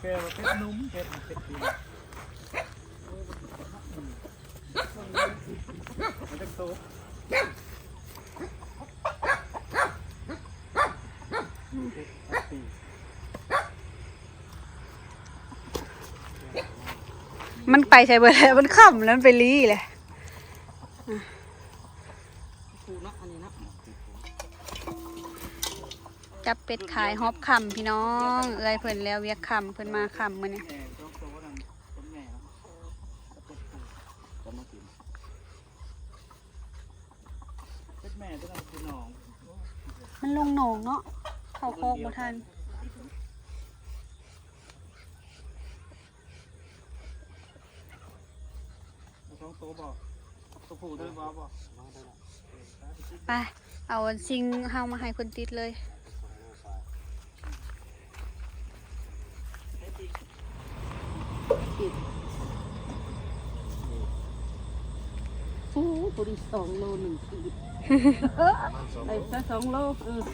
ເປັດໜຸ່ມ ເປັດ ເປັດປີ ມັນຈັກໂຕ? ມັນໄປໃສເບິດແລ້ວ? ມັນຄ່ຳແລ້ວ ມັນໄປລີ້ແຫຼະ. ຈັບເປັດຂາຍຮອບຄ່ຳພີ່ນ້ອງ. ເອື້ອຍເພິ່ນແລ້ວວຽກຄ່ຳ ເພິ່ນມາຄ່ຳມື້ນີ້. ມັນລົງໜອງເນາະ ເຂົ້າຄອກບໍ່ທັນ. ເອົາສອງໂຕບໍ່? ຕົວຜູ້ໄດ້ບໍ່? ບໍ່ ໄປ ເອົາອັນຊິງເຮົາມາໃຫ້ເພິ່ນຕິດເລີຍ. ໂອ້ ພໍດີສອງໂລໜຶ່ງຂີດ ໄດ້ແຕ່ສອງໂລ. ເອີ ດ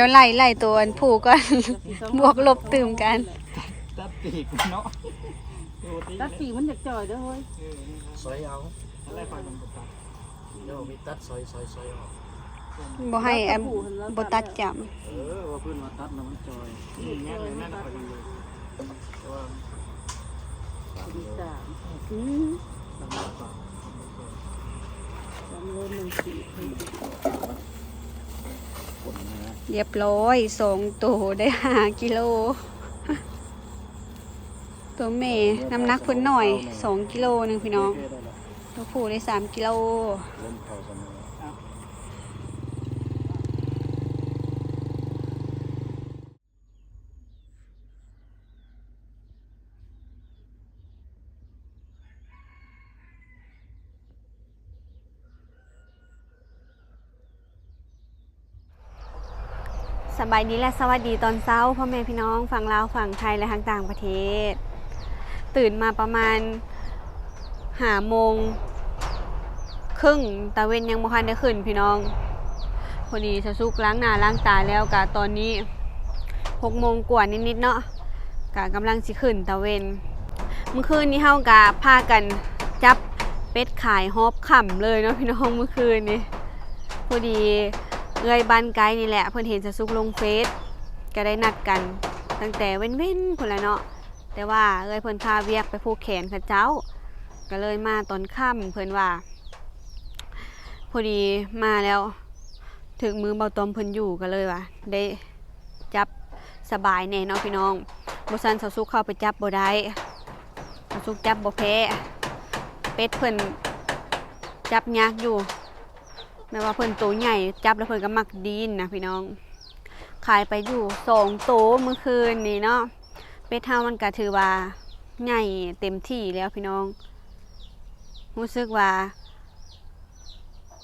ຽວໄລ່ ໄລ່ຕົວອັນຜູ້ກ່ອນ ບວກລົບຕື່ມກັນ. ຕັດປີກເນາະ ຕັດປີກມັນຢາກຈ່ອຍເດີເຮີ້ຍ. ເອີ ນີ້ ຊອຍເອົາ ອັນແລກໄປມັນບໍ່ຕັດ ດຽວມີຕັດ ຊອຍ ຊອຍ ຊອຍອອກ. ບໍ່ໃຫ້ ອັນ ບໍ່ຕັດຈ້ຳ. ເອີ ວ່າເພິ່ນວ່າຕັດແລ້ວມັນຈ່ອຍ. ອືມ ແມ່ນ ແມ່ນ ແມ່ນ ສາມ ອືມ ສາມໂລໜຶ່ງຂີດ. ຮຽບຮ້ອຍ ສອງໂຕໄດ້ຫ້າກິໂລ. ຕົວແມ່ນ້ຳໜັກເພິ່ນໜ້ອຍ ສອງກິໂລໜຶ່ງພີ່ນ້ອງ. ຕົວຜູ້ໄດ້ສາມກິໂລ. ສະບາຍດີ ແລະ ສະຫວັດດີຕອນເຊົ້າ ພໍ່ແມ່ພີ່ນ້ອງຝັ່ງລາວ ຝັ່ງໄທ ແລະ ທາງຕ່າງປະເທດ. ຕື່ນມາປະມານຫ້າໂມງເຄິ່ງ ຕາເວັນຍັງບໍ່ທັນໄດ້ຂຶ້ນພີ່ນ້ອງ. ພໍດີສາວສຸກລ້າງໜ້າລ້າງຕາແລ້ວ ກະຕອນນີ້ຫົກໂມງກວ່ານິດໆເນາະ ກະກຳລັງຊິຂຶ້ນຕາເວັນ. ມື້ຄືນນີ້ເຮົາກະພາກັນຈັບເປັດຂາຍຮອບຄ່ຳເລີຍເນາະພີ່ນ້ອງ ມື້ຄືນນີ້. ພໍດີເອື້ອຍບ້ານໃກ້ນີ້ແຫຼະ ເພິ່ນເຫັນສາວສຸກລົງເຟສ ກະໄດ້ນັດກັນຕັ້ງແຕ່ເວັນໆພຸ້ນລະເນາະ. ແຕ່ວ່າເອື້ອຍເພິ່ນຄາວຽກໄປຜູກແຂນເຂົາເຈົ້າ ກະເລີຍມາຕອນຄ່ຳ ເພິ່ນວ່າ. ພໍດີມາແລ້ວຖືກມືເບົາຕ້ອມເພິ່ນຢູ່ ກະເລີຍວ່າໄດ້ຈັບສະບາຍແດ່ເນາະພີ່ນ້ອງ. ບໍ່ຊັ້ນສາວສຸກເຂົ້າໄປຈັບບໍ່ໄດ້ ສາວສຸກຈັບບໍ່ແພ້. ເປັດເພິ່ນຈັບຍາກຢູ່ ແບບວ່າເພິ່ນໂຕໃຫຍ່ ຈັບແລ້ວເພິ່ນກະມັກດີ້ນນະພີ່ນ້ອງ. ຂາຍໄປຢູ່ສອງໂຕມື້ຄືນນີ້ເນາະ. ເປັດເຮົາມັນກະຖືວ່າໃຫຍ່ເຕັມທີ່ແລ້ວພີ່ນ້ອງ. ຮູ້ສຶກວ່າ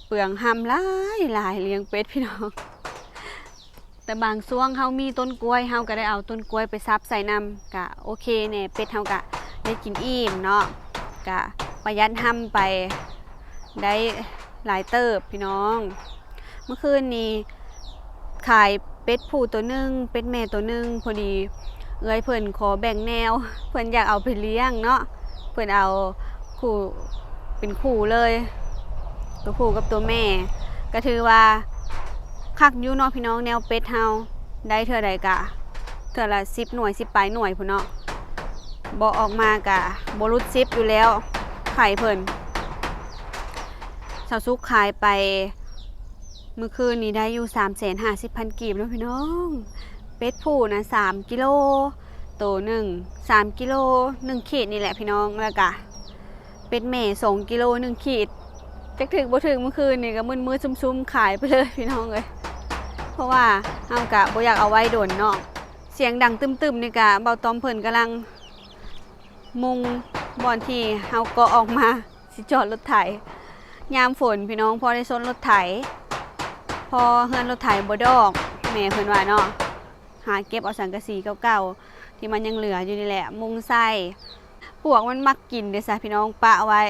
ເປືອງຮ່ຳຫຼາຍໆ ລ້ຽງເປັດພີ່ນ້ອງ. ແຕ່ບາງຊ່ວງເຮົາມີຕົ້ນກ້ວຍ ເຮົາກະໄດ້ເອົາຕົ້ນກ້ວຍໄປສັບໃສ່ນຳ ກະໂອເຄແດ່ ເປັດເຮົາກະໄດ້ກິນອີ່ມເນາະ ກະປະຢັດຮ່ຳໄປໄດ້ຫຼາຍເຕີບພີ່ນ້ອງ. ມື້ຄືນນີ້ຂາຍເປັດຜູ້ໂຕໜຶ່ງ ເປັດແມ່ໂຕໜຶ່ງ ພໍດີເອື້ອຍເພິ່ນຂໍແບ່ງແນວ ເພິ່ນຢາກເອົາໄປລ້ຽງເນາະ. ເພິ່ນເອົາຄູ່ ເປັນຄູ່ເລີຍ ຕົວຜູ້ກັບຕົວແມ່ ກະຖືວ່າຄັກຢູ່ເນາະພີ່ນ້ອງ. ແນວເປັດເຮົາໄດ້ເທື່ອໃດກະເທື່ອລະສິບໜ່ວຍ ສິບປາຍໜ່ວຍພຸ້ນເນາະ ບໍ່ອອກມາກະບໍ່ຫຼຸດສິບຢູ່ແລ້ວ ໄຂ່ເພິ່ນ. ສາວສຸກຂາຍໄປມື້ຄືນນີ້ໄດ້ຢູ່ສາມແສນຫ້າສິບພັນກີບເນາະພີ່ນ້ອງ. ເປັດຜູ້ນະສາມກິໂລ ໂຕໜຶ່ງ ສາມກິໂລໜຶ່ງຂີດນີ້ແຫຼະພີ່ນ້ອງ ແລ້ວກະເປັດແມ່ສອງກິໂລໜຶ່ງຂີດ. ຈັກຖືກບໍ່ຖືກ ມື້ຄືນນີ້ກະມືດໆຊຸ່ມໆຂາຍໄປເລີຍພີ່ນ້ອງເອີຍ ເພາະວ່າເຮົາກະບໍ່ຢາກເອົາໄວ້ດົນເນາະ. ສຽງດັງຕຶ້ມໆນີ້ກະເບົາຕ້ອມເພິ່ນກຳລັງມຸງບ່ອນທີ່ເຮົາເກາະອອກມາ ຊິຈອດລົດໄຖ ຍາມຝົນພີ່ນ້ອງ ພໍໄດ້ຊົນລົດໄຖ ພໍເຮືອນລົດໄຖບໍ່ດອກ ແມ່ເພິ່ນວ່າເນາະ. ຫາເກັບເອົາສັງກະສີເກົ່າໆ ທີ່ມັນຍັງເຫຼືອຢູ່ນີ້ແຫຼະ ມຸງໃສ່. ປວກມັນມັກກິນເດ້ຊະພີ່ນ້ອງ ປະໄວ້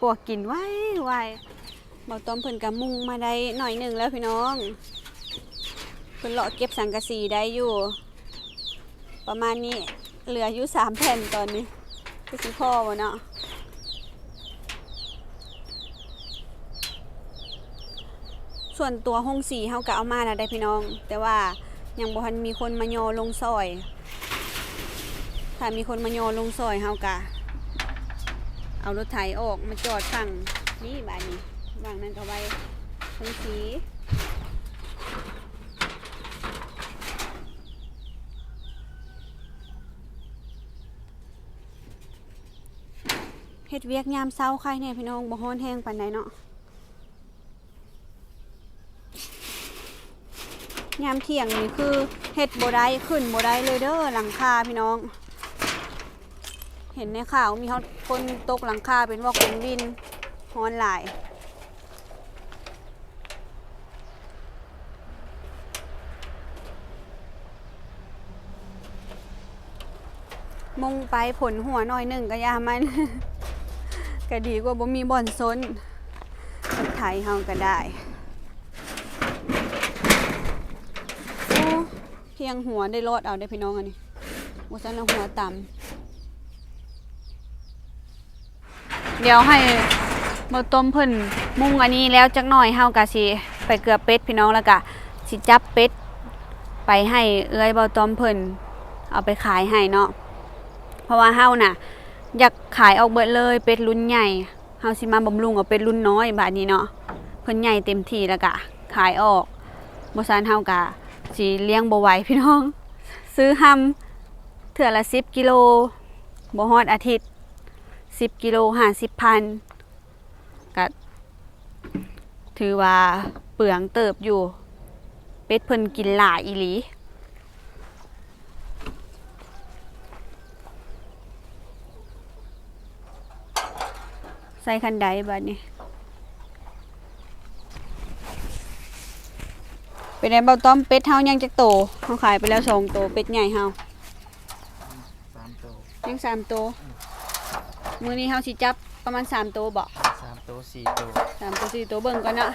ປວກກິນໄວໆ. ເບົາຕ້ອມເພິ່ນກະມຸງມາໄດ້ໜ້ອຍໜຶ່ງແລ້ວພີ່ນ້ອງ ເພິ່ນເລາະເກັບສັງກະສີໄດ້ຢູ່. ປະມານນີ້ ເຫຼືອຢູ່ສາມແຜ່ນຕອນນີ້ ຄືຊິພໍບໍ່ເນາະ? ສ່ວນຕົວໂຮງສີເຮົາກະເອົາມາແລ້ວໄດ໋ພີ່ນ້ອງ ແຕ່ວ່າຍັງບໍ່ທັນມີຄົນມາຍໍລົງຊ່ອຍ. ຖ້າມີຄົນມາຍໍລົງຊ່ອຍ ເຮົາກະເອົາລົດໄຖອອກມາຈອດຝັ່ງນີ້ ບາດນີ້ ຫວ່າງນັ້ນກະໄວ້ໂຮງສີ. ເຮັດວຽກຍາມເຊົ້າໄຄແດ່ພີ່ນ້ອງ ບໍ່ຮ້ອນແຮງປານໃດເນາະ. ຍາມທ່ຽງນີ້ຄືເຮັດບໍ່ໄດ້ ຂຶ້ນບໍ່ໄດ້ເລີຍເດີຫຼັງຄາພີ່ນ້ອງ. ເຫັນໃນຂ່າວມີຮອດຄົນຕົກຫຼັງຄາເປັນວອກເປັນວິນ ຮ້ອນຫຼາຍ. ມຸງໄປຝົນຫົວໜ້ອຍໜຶ່ງກະຢ່າມັນ ກະດີກວ່າບໍ່ມີບ່ອນຊົນ. ລົດໄຖເຮົາກະໄດ້ ໂອ້ ພຽງຫົວໄດ້ລອດເອົາເດ້ພີ່ນ້ອງ ອັນນີ້ ບໍ່ຊັ້ນລະຫົວຕຳ. ດຽວໃຫ້ເບົາຕ້ອມເພິ່ນມຸງອັນນີ້ແລ້ວຈັກໜ້ອຍ ເຮົາກະຊິໄປເກືອເປັດພີ່ນ້ອງ ແລ້ວກະຊິຈັບເປັດໄປໃຫ້ເອື້ອຍເບົາຕ້ອມເພິ່ນເອົາໄປຂາຍໃຫ້ເນາະ. ເພາະວ່າເຮົານະຢາກຂາຍອອກເບິດເລີຍ ເປັດລຸ້ນໃຫຍ່ ເຮົາຊິມາບຳລຸງເອົາເປັດລຸ້ນນ້ອຍບາດນີ້ເນາະ. ເພິ່ນໃຫຍ່ເຕັມທີ່ແລ້ວກະຂາຍອອກ ບໍ່ຊັ້ນເຮົາກະຊິລ້ຽງບໍ່ໄຫວພີ່ນ້ອງ. ຊື້ຮຳເທື່ອລະສິບກິໂລ ບໍ່ຮອດອາທິດ ສິບກິໂລຫ້າສິບພັນ ກະຖືວ່າເປືອງເຕີບຢູ່ ເປັດເພິ່ນກິນຫຼາຍອີ່ຫຼີ. ໃສ່ຄັນໄດບາດນີ້ ເປັນໄດເບົາຕ້ອມ ເປັດເຮົາຍັງຈັກໂຕ? ເຮົາຂາຍໄປແລ້ວສອງໂຕ ເປັດໃຫຍ່ເຮົາ ສາມໂຕ ຍັງສາມໂຕ. ອືມ ມື້ນີ້ເຮົາຊິຈັບປະມານສາມໂຕບໍ? ສາມໂຕ ສີ່ໂຕ ສາມໂຕ ສີ່ໂຕ ເບິ່ງກ່ອນເນາະ.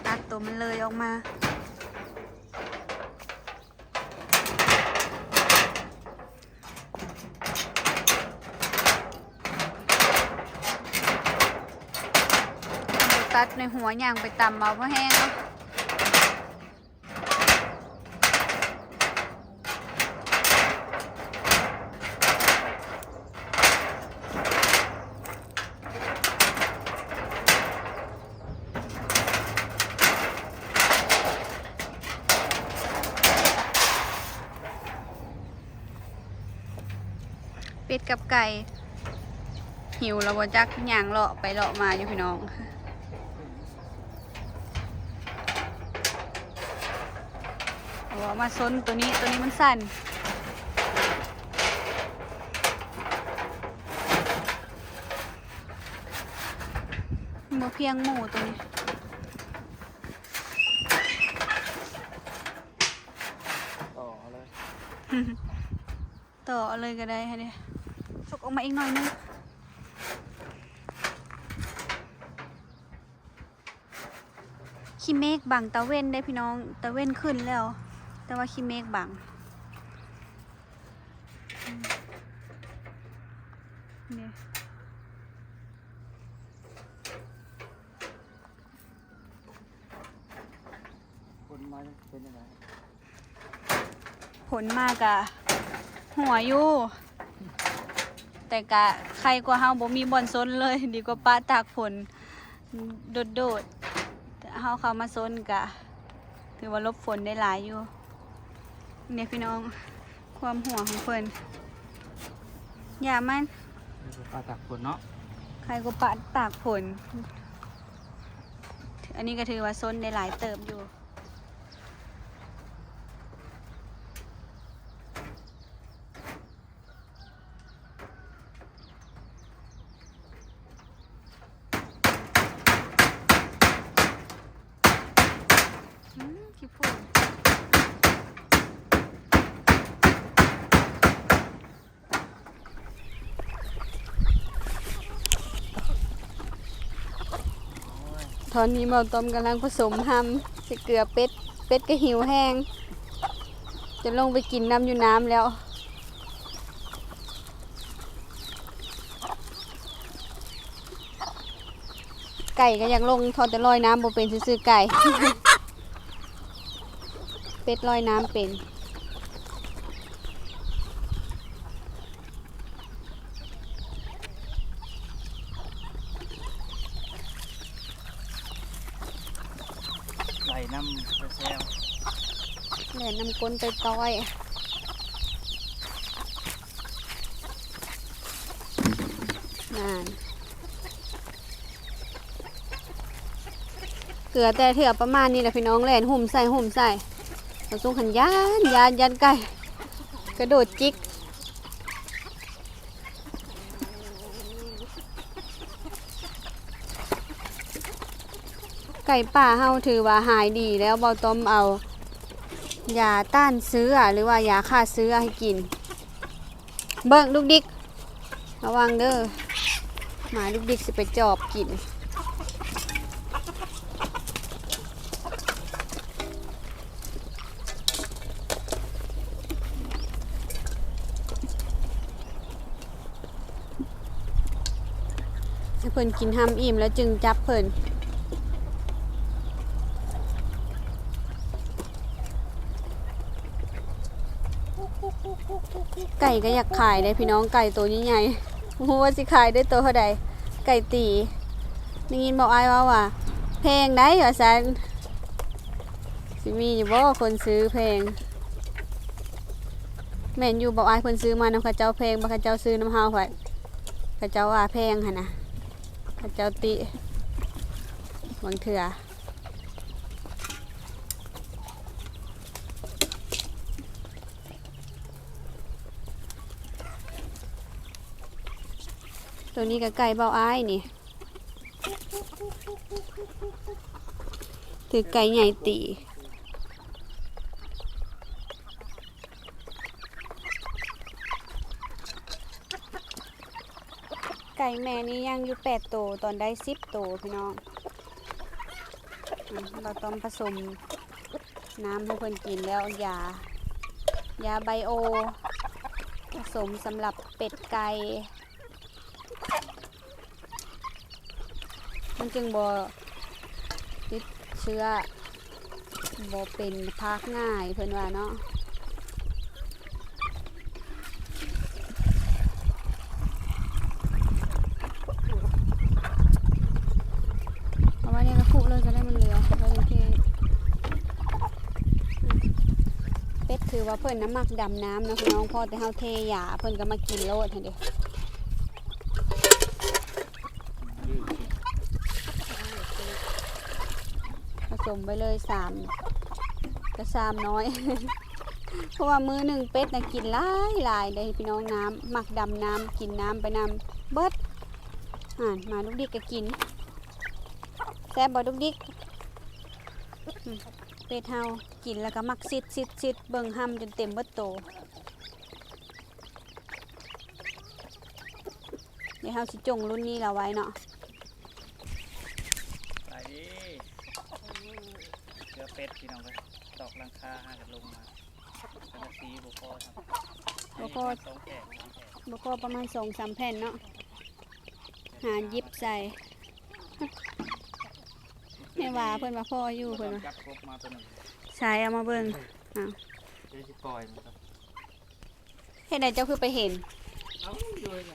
ຕັດໂຕມັນເລີຍອອກມາ ຕັດໃນຫົວ ຍ່າງໄປຕຳເອົາ ພໍແຮງເນາະ. ເປັດກັບໄກ່ ຫິວແລ້ວບໍ່ຈັກ ຍ່າງເລາະໄປເລາະມາຢູ່ພີ່ນ້ອງ. ເອົາມາຊົນໂຕນີ້ ໂຕນີ້ມັນສັ່ນ ບໍ່ພຽງໝູ່ໂຕນີ້. ຕໍ່ເອົາເລີຍ ຕໍ່ເອົາເລີຍກະໄດ້ຫັ້ນເດ. ຊົກອອກມາອີກໜ້ອຍໜຶ່ງ. ຂີ້ເມກບັງຕາເວັນເດ້ພີ່ນ້ອງ ຕາເວັນຂຶ້ນແລ້ວ ແຕ່ວ່າຂີ້ເມກບັງ ນີ້. ຝົນມາເປັນຈັ່ງໃດ? ຝົນມາກະຫົວຢູ່ ແຕ່ກະໄຄກວ່າເຮົາບໍ່ມີບ່ອນຊົນເລີຍ ດີກວ່າປະຕາກຝົນໂດດໆ. ເຮົາເຂົ້າມາຊົນກະຖືວ່າຫຼົບຝົນໄດ້ຫຼາຍຢູ່. ນີ້ພີ່ນ້ອງ ຄວາມຫົວຂອງເພິ່ນ ຢ່າມັນ ປະຕາກຝົນເນາະ ໄຄກວ່າປະຕາກຝົນ. ອັນນີ້ກະຖືວ່າຊົນໄດ້ຫຼາຍເຕີບຢູ່. ອືມ ຂີ້ຝຸ່ນ. ຕອນນີ້ເບົາຕ້ອມກຳລັງປະສົມຮຳໃສ່ເກືອເປັດ ເປັດກະຫິວແຮງ. ຈະລົງໄປກິນນ້ຳຢູ່ນ້ຳແລ້ວ. ໄກ່ກໍຢາກລົງ ເທົ່າແຕ່ລອຍນ້ຳບໍ່ເປັນຊື່ໆ ໄກ່. ເປັດລອຍນ້ຳເປັນ. ໄຫຼນຳແຊວໆ ແລ່ນນຳກົ້ນຕ້ອຍໆ ນັ້ນ. ເກືອແຕ່ເທື່ອປະມານນີ້ແຫຼະພີ່ນ້ອງ ແລ່ນຫຸ້ມໃສ່ຫຸ້ມໃສ່. ເຂົາສົ່ງຫັ້ນຢ້ານ ຢ້ານ ຢ້ານໄກ່ ກະໂດດຈິກ. ໄກ່ປ່າເຮົາຖືວ່າຫາຍດີແລ້ວ ເບົາຕ້ອມເອົາຢາຕ້ານເຊື້ອ ຫຼືວ່າຢາຂ້າເຊື້ອໃຫ້ກິນ. ເບິ່ງລູກດິກ ລະວັງເດີ ໝາລູກດິກຊິໄປຈອບກິນ. ໃຫ້ເພິ່ນກິນຫ້ຳອີ່ມແລ້ວຈຶ່ງຈັບເພິ່ນ. ໄກ່ກໍຢາກຂາຍເດ້ພີ່ນ້ອງ ໄກ່ໂຕໃຫຍ່ໆ ບໍ່ຮູ້ວ່າຊິຂາຍໄດ້ໂຕເທົ່າໃດ. ໄກ່ຕີ ໄດ້ຍິນບ່າວອ້າຍເວົ້າວ່າແພງໄດ໋ວ່າຊັ້ນ. ຊິມີຢູ່ບໍ່ຄົນຊື້ແພງ? ແມ່ນຢູ່ ບ່າວອ້າຍເພິ່ນຊື້ມານຳເຂົາເຈົ້າແພງ ບໍ່ ເຂົາເຈົ້າຊື້ນຳເຮົາ ເຂົາເຈົ້າວ່າແພງຫັ້ນນະ ເຂົາເຈົ້າຕິ ບາງເທື່ອ. ໂຕນີ້ກໍໄກ່ບ່າວອ້າຍນີ້ ຖືກໄກ່ໃຫຍ່ຕີ. ໄກ່ແມ່ນີ້ຍ່າງຢູ່ແປດໂຕ ຕອນໄດ້ສິບໂຕພີ່ນ້ອງ. ອາ ເຮົາຕ້ອງຜະສົມນ້ຳໃຫ້ເພິ່ນກິນແລ້ວ ຢາ ຢາໄບໂອ ຜະສົມສຳລັບເປັດໄກ່ ມັນຈຶ່ງບໍ່ຕິດເຊື້ອ ບໍ່ເປັນພາກງ່າຍ ເພິ່ນວ່າເນາະ. ເອົາໄວ້ໃນກະຄຸເລີຍກໍໄດ້ ມັນເຫຼືອ ໄວ້ໃນເທ. ອືມ ເປັດຖືວ່າເພິ່ນນະມັກດຳນ້ຳເນາະພີ່ນ້ອງ ພໍແຕ່ເຮົາເທຢາ ເພິ່ນກໍມາກິນໂລດຫັ້ນເດ. ປະສົມໄປເລີຍສາມ ກະຊາມນ້ອຍ ເພາະວ່າມື້ໜຶ່ງເປັດນະກິນຫຼາຍໆ ເດ້ພີ່ນ້ອງ. ນ້ຳ ມັກດຳນ້ຳ ກິນນ້ຳໄປນຳເບິດ. ຫັ້ນ ໝາດຸກດິກກໍກິນ. ແຊບບໍ່ດຸກດິກ? ອືມ ເປັດເຮົາກິນແລ້ວກໍມັກຊິດໆໆ ເບິ່ງຫ້ຳຈົນເຕັມເບິດໂຕ. ດຽວເຮົາຊິຈົ່ງລຸ້ນນີ້ລາວໄວ້ເນາະ. ສະບາຍດີ ເກືອເປັດພີ່ນ້ອງເອີຍ ຕອກຫຼັງຄາຫາກັນລົງມາ ສັງກະສີບໍ່ພໍ ບໍ່ພໍ ສອງແຜ່ນ ສາມແຜ່ນ ບໍ່ພໍປະມານສອງສາມແຜ່ນເນາະ ຫາຫຍິບໃສ່. ແມ່ວ່າເພິ່ນວ່າພໍຢູ່ ເພິ່ນວ່າ ຈັບກົບມາຕົວໜຶ່ງ ໃສ ເອົາມາເບິ່ງ. ອ້າວ ດຽວຊິປ່ອຍມັນກ່ອນ. ເຮັດໃດເຈົ້າຄືໄປເຫັນ? ເອົາຢູ່ນີ້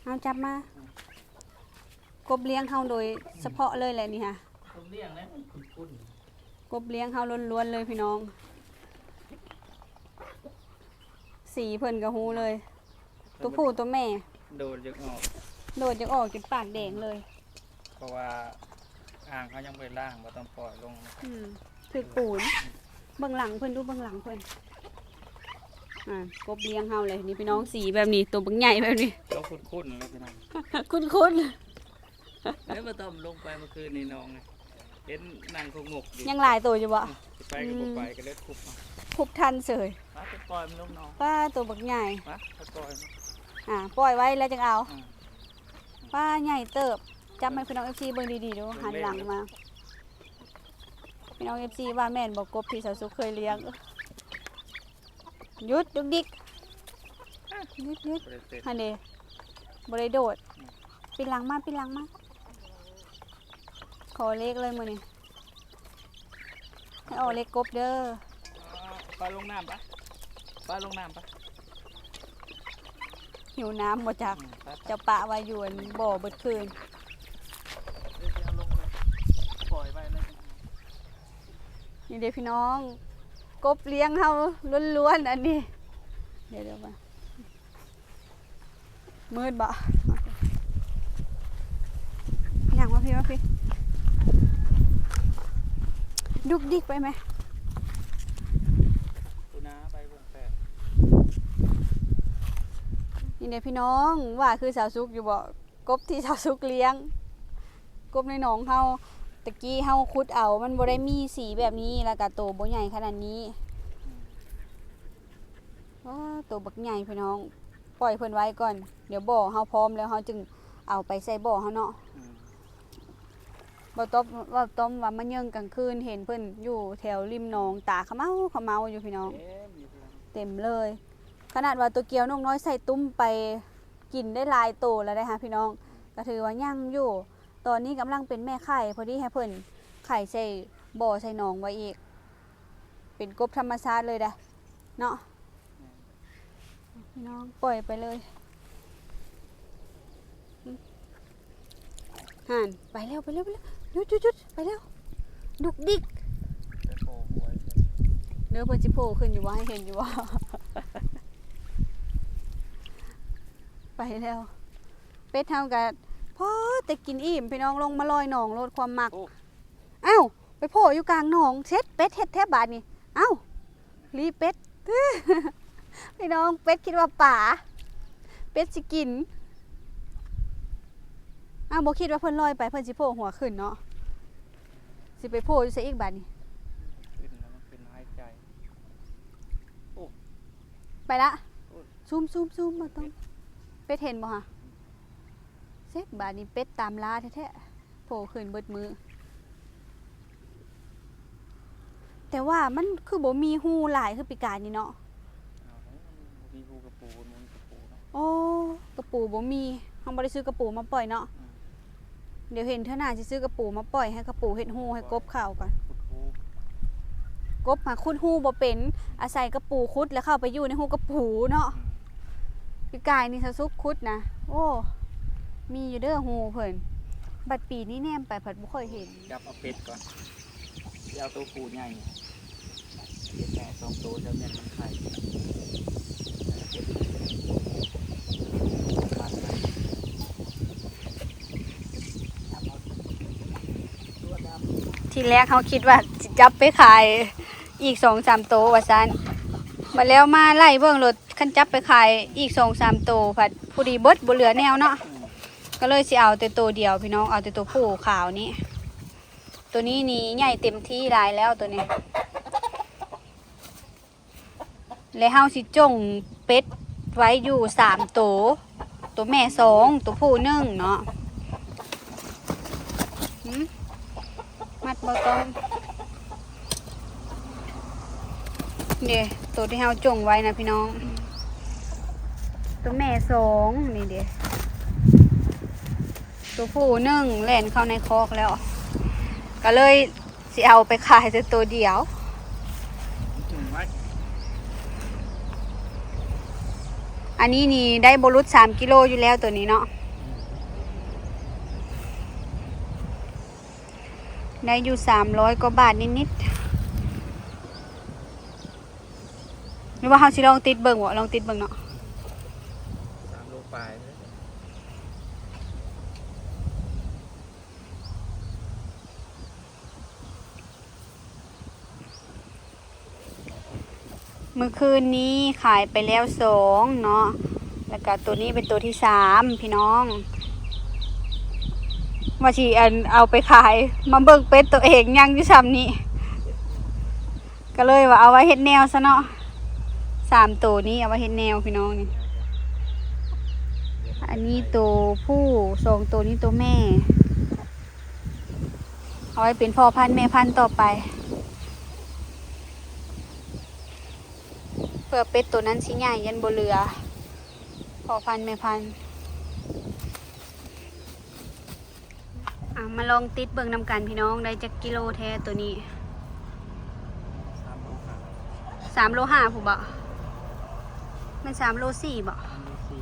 ເອົາຈັບມາ. ອືມ ກົບລ້ຽງເຮົາໂດຍສະເພາະເລີຍແຫຼະນີ້ຫະ ກົບລ້ຽງແລ້ວມັນຂຸ້ນໆ ກົບລ້ຽງເຮົາລ້ວນໆເລີຍພີ່ນ້ອງ. ສີເພິ່ນກໍຮູ້ເລີຍ ຕົວຜູ້ຕົວແມ່ ໂດດຢາກອອກ ໂດດຢາກອອກຈົນປາກແດງເລີຍ. ເພາະວ່າອ່າງເຮົາຍັງບໍ່ໄດ້ລ້າງ ບໍ່ຕ້ອງປ່ອຍລົງ. ອືມ ຖືກປູນ. ເບິ່ງຫຼັງເພິ່ນດູ ເບິ່ງຫຼັງເພິ່ນ. ອ່າ ກົບລ້ຽງເຮົາເລີຍນີ້ພີ່ນ້ອງ ສີແບບນີ້ ໂຕບັກໃຫຍ່ແບບນີ້ ໂຕຂຸ້ນໆແລ້ວພີ່ນ້ອງ ຂຸ້ນໆ. ເອີ ບໍ່ຕ້ອງລົງໄປເມື່ອຄືນນີ້ນ້ອງ ເຫັນນັ່ງຄົງງົກຢູ່ ຍັງຫຼາຍໂຕຢູ່ບໍ່? ອືມ ຊິໄປກໍບໍ່ໄປ ອືມ ກໍເລີຍຄຸບເອົາ ຄຸບທັນເສີຍ. ປາ ໄປປ່ອຍມັນລົງໜອງ ປາ ໂຕບັກໃຫຍ່ ປາ ໄປປ່ອຍມັນ. ອ່າ ປ່ອຍໄວ້ແລ້ວຈຶ່ງເອົາ. ອືມ ປາ ໃຫຍ່ເຕີບ. ຈັບໃຫ້ພີ່ນ້ອງເອັຟຊີເບິ່ງດີໆດູ ເບິ່ງ ຫັນຫຼັງມາ. ພີ່ນ້ອງເອັຟຊີ ວ່າແມ່ນບໍ່ ກົບທີ່ສາວສຸກເຄີຍລ້ຽງ? ຢຸດດຸກດິກ ຢຸດ ຢຸດ ບໍ່ໄດ້ເຕັ້ນ ຫັ້ນເດ ບໍ່ໄດ້ໂດດ. ອືມ ປິ່ນຫຼັງມາ ປິ່ນຫຼັງມາ ຂໍເລກເລີຍມື້ນີ້ ໃຫ້ອອກເລກກົບເດີ. ປະລົງນ້ຳປະ ປະລົງນ້ຳປະ. ຫິວນ້ຳບໍ່ຈັກ ອືມ ໄປ ໄປ ເຈົ້າປະໄວ້ຢູ່ອັນບໍ່ເບິດຄືນ. ເດີ ຊິເອົາລົງໄປ ປ່ອຍໄວ້ເລີຍ. ນີ້ເດ້ພີ່ນ້ອງ ກົບລ້ຽງເຮົາລ້ວນໆ ອັນນີ້ ດຽວໆ ມາ ມືດບໍ່? ຍ່າງມາພີ້ ມາພີ້ ດຸກດິກໄປແມະ. ນີ້ເດ້ພີ່ນ້ອງ ວ່າຄືສາວສຸກຢູ່ບໍ່? ກົບທີ່ສາວສຸກລ້ຽງ ກົບໃນໜອງເຮົາ ຕະກີ້ເຮົາຂຸດເອົາ ມັນບໍ່ໄດ້ມີສີແບບນີ້ ແລ້ວກະໂຕບໍ່ໃຫຍ່ຂະໜາດນີ້. ວ້າ ໂຕບັກໃຫຍ່ພີ່ນ້ອງ ປ່ອຍເພິ່ນໄວ້ກ່ອນ ດຽວບໍ່ເຮົາພ້ອມແລ້ວ ເຮົາຈຶ່ງເອົາໄປໃສ່ບໍ່ເຮົາເນາະ. ອືມ ບໍ່ຕ້ອງ ເວົ້າຕ້ອມວ່າມາເຍີ້ງກາງຄືນ ເຫັນເພິ່ນຢູ່ແຖວລິມໜອງ ຕາຂະເມົາຂະເມົາຢູ່ພີ່ນ້ອງ ເຕັມຢູ່ ເຕັມເລີຍ. ຂະໜາດວ່າໂຕກຽວນົກນ້ອຍໃສ່ຕຸ້ມໄປ ກິນໄດ້ຫຼາຍໂຕແລ້ວໄດ໋ຫາພີ່ນ້ອງ ກະຖືວ່າຍັງຢູ່. ຕອນນີ້ກຳລັງເປັນແມ່ໄຂ່ ພໍດີໃຫ້ເພິ່ນໄຂ່ໃສ່ບໍ່ໃສ່ໜອງໄວ້ອີກ ເປັນກົບທຳມະຊາດເລີຍໄດ໋ເນາະ. ແມ່ນ ພີ່ນ້ອງ ປ່ອຍໄປເລີຍ. ຫັ້ນ ໄປແລ້ວ ໄປແລ້ວ ໄປແລ້ວ ຢຸດ ຢຸດ ຢຸດ ໄປແລ້ວ ດຸກດິກ. ເດີ ເພິ່ນຊິໂຜຂຶ້ນຢູ່ບໍ່? ໃຫ້ເຫັນຢູ່ບໍ່? ໄປແລ້ວ. ເປັດເຮົາກະພໍແຕ່ກິນອີ່ມ ພີ່ນ້ອງ ລົງມາລອຍໜອງໂລດ ຄວາມມັກ. ໂອ້ ອ້າວ ໄປໂຜຢູ່ກາງໜອງ ເສັດ ເປັດເຮັດແທ້ບາດນີ້. ອ້າວ ລີເປັດ ພີ່ນ້ອງ ເປັດຄິດວ່າປາ ເປັດຊິກິນ. ອ້າວ ບໍ່ຄິດວ່າເພິ່ນລອຍໄປ ເພິ່ນຊິໂຜຫົວຂຶ້ນເນາະ. ຊິໄປໂຜຢູ່ໃສອີກບາດນີ້? ຂຶ້ນແລ້ວ ມັນຂຶ້ນຫາຍໃຈ. ໂອ້ ໄປລະ. ໂອ້ ຊູມໆໆ ບໍ່ຕ້ອງ ເປັດເຫັນບໍ່ຫະ? ເສັດບາດນີ້ ເປັດຕາມລ່າແທ້ໆ ໂຜຂຶ້ນເບິດມື້. ແຕ່ວ່າມັນຄືບໍ່ມີຮູຫຼາຍຄືປີກາຍນີ້ເນາະ? ອ້າວ ບໍ່ມີຮູກະປູ ບໍ່ມີກະປູເນາະ. ໂອ້ ກະປູບໍ່ມີ ເຮົາບໍ່ໄດ້ຊື້ກະປູມາປ່ອຍເນາະ. ອືມ ດຽວເຫັນເທື່ອໜ້າຊິຊື້ກະປູມາປ່ອຍ ໃຫ້ກະປູເຮັດຮູໃຫ້ກົບເຂົ້າກ່ອນ. ຂຸດຮູ ກົບຫາຂຸດຮູບໍ່ເປັນ ອາໄສກະປູຂຸດແລ້ວເຂົ້າໄປຢູ່ໃນຮູກະປູເນາະ. ອືມ ປີກາຍນີ້ສາວສຸກຂຸດນະ ໂອ້ ມີຢູ່ເດີຮູເພິ່ນ ບັດປີນີ້ແນມໄປພັດບໍ່ຄ່ອຍເຫັນ. ຈັບເອົາເປັດກ່ອນ ຊິເອົາໂຕຜູ້ໃຫຍ່ ເປັດແມ່ສອງໂຕ ຈະແມ່ນມັນໄຂ່. ທີແລກເຮົາຄິດວ່າຊິຈັບໄປຂາຍອີກສອງສາມໂຕວ່າຊັ້ນ ບັດແລ້ວມາໄລ່ເບິ່ງໂລດ ຄັນຈັບໄປຂາຍອີກສອງສາມໂຕ ພັດພໍດີເບິດ ບໍ່ເຫຼືອແນວເນາະ. ອືມ ກະເລີຍຊິເອົາແຕ່ໂຕດຽວພີ່ນ້ອງ ເອົາແຕ່ໂຕຜູ້ຂາວນີ້. ໂຕນີ້ນີ້ໃຫຍ່ເຕັມທີ່ຫຼາຍແລ້ວໂຕນີ້. ແລະເຮົາຊິຈົ່ງເປັດໄວ້ຢູ່ສາມໂຕ ໂຕແມ່ສອງ ໂຕຜູ້ໜຶ່ງເນາະ. ຫືມ ມັດບໍ່ຕ້ອງ ເດ້ ໂຕທີ່ເຮົາຈົ່ງໄວ້ນະພີ່ນ້ອງ ໂຕແມ່ສອງ ນີ້ເດ້ ໂຕຜູ້ໜຶ່ງແລ່ນເຂົ້າໃນຄອກແລ້ວ ກະເລີຍ ຊິເອົາໄປຂາຍແຕ່ໂຕດຽວ. ອັນນີ້ນີ້ໄດ້ບໍ່ຫຼຸດສາມກິໂລຢູ່ແລ້ວໂຕນີ້ເນາະ ໄດ້ຢູ່ສາມຮ້ອຍກວ່າບາດນິດໆ. ຫຼືວ່າເຮົາຊິລອງຕິດເບິ່ງບໍ່? ລອງຕິດເບິ່ງເນາະ ສາມໂລປາຍ. ມື້ຄືນນີ້ຂາຍໄປແລ້ວສອງເນາະ ແລ້ວກະໂຕນີ້ເປັນໂຕທີສາມພີ່ນ້ອງ ວ່າຊິອັນເອົາໄປຂາຍ ມາເບິ່ງເປັດໂຕເອງຍັງຢູ່ຊ່ຳນີ້ ກະເລີຍວ່າເອົາໄວ້ເຮັດແນວຊະເນາະ ສາມໂຕນີ້ເອົາໄວ້ເຮັດແນວພີ່ນ້ອງນີ້ ອັນນີ້ໂຕຜູ້ ສອງໂຕນີ້ໂຕແມ່ ເອົາໄວ້ເປັນພໍ່ພັນແມ່ພັນຕໍ່ໄປ. ເພື່ອເປັດໂຕນັ້ນຊິໃຫຍ່ ຢ້ານບໍ່ເຫຼືອ ພໍ່ພັນແມ່ພັນ. ເອົາມາລອງຕິດເບິ່ງນຳກັນພີ່ນ້ອງ ໄດ້ຈັກກິໂລແທ້ໂຕນີ້? ສາມໂລຫ້າ ສາມໂລຫ້າພຸ້ນບໍ? ແມ່ນສາມໂລສີ່ບໍ? ສາມໂລສີ່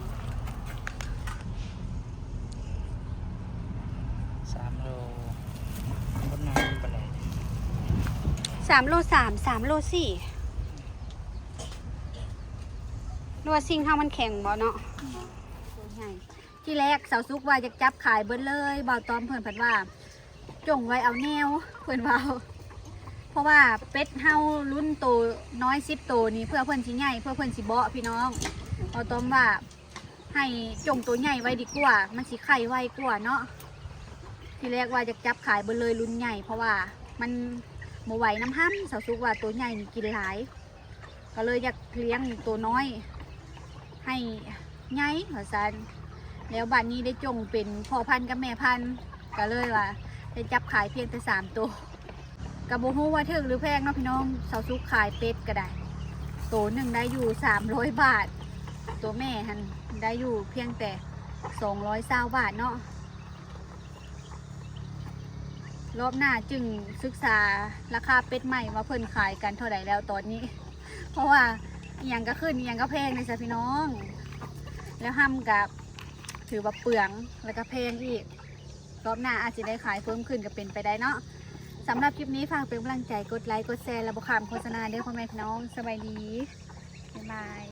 ສາມໂລ ບໍ່ໜັກປານໃດ ສາມໂລສາມ ສາມໂລສີ່ ຫຼືວ່າຊິງເຮົາມັນແຂງບໍເນາະ? ອືມ ໂຕໃຫຍ່. ທີແລກສາວສຸກວ່າຢາກຈັບຂາຍເບິດເລີຍ ບ່າວຕ້ອມເພິ່ນພັດວ່າ ຈົ່ງໄວ້ເອົາແນວ ເພິ່ນເວົ້າ ເພາະວ່າເປັດເຮົາລຸ້ນໂຕນ້ອຍສິບໂຕນີ້ ເພື່ອເພິ່ນຊິໃຫຍ່ ເພື່ອເພິ່ນຊິເບາະພີ່ນ້ອງ. ບ່າວຕ້ອມວ່າໃຫ້ຈົ່ງໂຕໃຫຍ່ໄວ້ດີກວ່າ ມັນຊິໄຂ່ໄວກວ່າເນາະ. ທີແລກວ່າຢາກຈັບຂາຍເບິດເລີຍລຸ້ນໃຫຍ່ ເພາະວ່າມັນບໍ່ໄຫວນຳຫ້ຳ ສາວສຸກວ່າໂຕໃຫຍ່ນີ້ກິນຫຼາຍ ກໍເລີຍຢາກລ້ຽງໂຕນ້ອຍໃຫ້ໃຫຍ່ວ່າຊັ້ນ. ແລ້ວບາດນີ້ໄດ້ຈົ່ງເປັນພໍ່ພັນກັບແມ່ພັນ ກໍເລີຍວ່າໄດ້ຈັບຂາຍພຽງແຕ່ສາມໂຕ ກໍບໍ່ຮູ້ວ່າຖືກຫຼືແພງເນາະພີ່ນ້ອງ. ສາວສຸກຂາຍເປັດກໍໄດ້ ໂຕໜຶ່ງໄດ້ຢູ່ສາມຮ້ອຍບາດ ໂຕແມ່ຫັ້ນໄດ້ຢູ່ພຽງແຕ່ສອງຮ້ອຍຊາວບາດເນາະ. ລອບໜ້າຈຶ່ງສຶກສາລາຄາເປັດໃໝ່ວ່າເພິ່ນຂາຍກັນເທົ່າໃດແລ້ວຕອນນີ້ ເພາະວ່າອີ່ຫຍັງກໍຂຶ້ນ ອີ່ຫຍັງກໍແພງເດ້ຊະພີ່ນ້ອງ. ແລ້ວຫ້ຳກໍຖືວ່າເປືອງ ແລ້ວກໍແພງອີກ ລອບໜ້າອາດຊິໄດ້ຂາຍເພີ່ມຂຶ້ນກໍເປັນໄປໄດ້ເນາະ. ສຳລັບຄລິບນີ້ຝາກເປັນກຳລັງໃຈ ກົດໄລ ກົດແຊ ແລະ ບໍ່ຂ້າມໂຄສະນາເດີພໍ່ແມ່ພີ່ນ້ອງ. ສະບາຍດີ ບາຍບາຍ.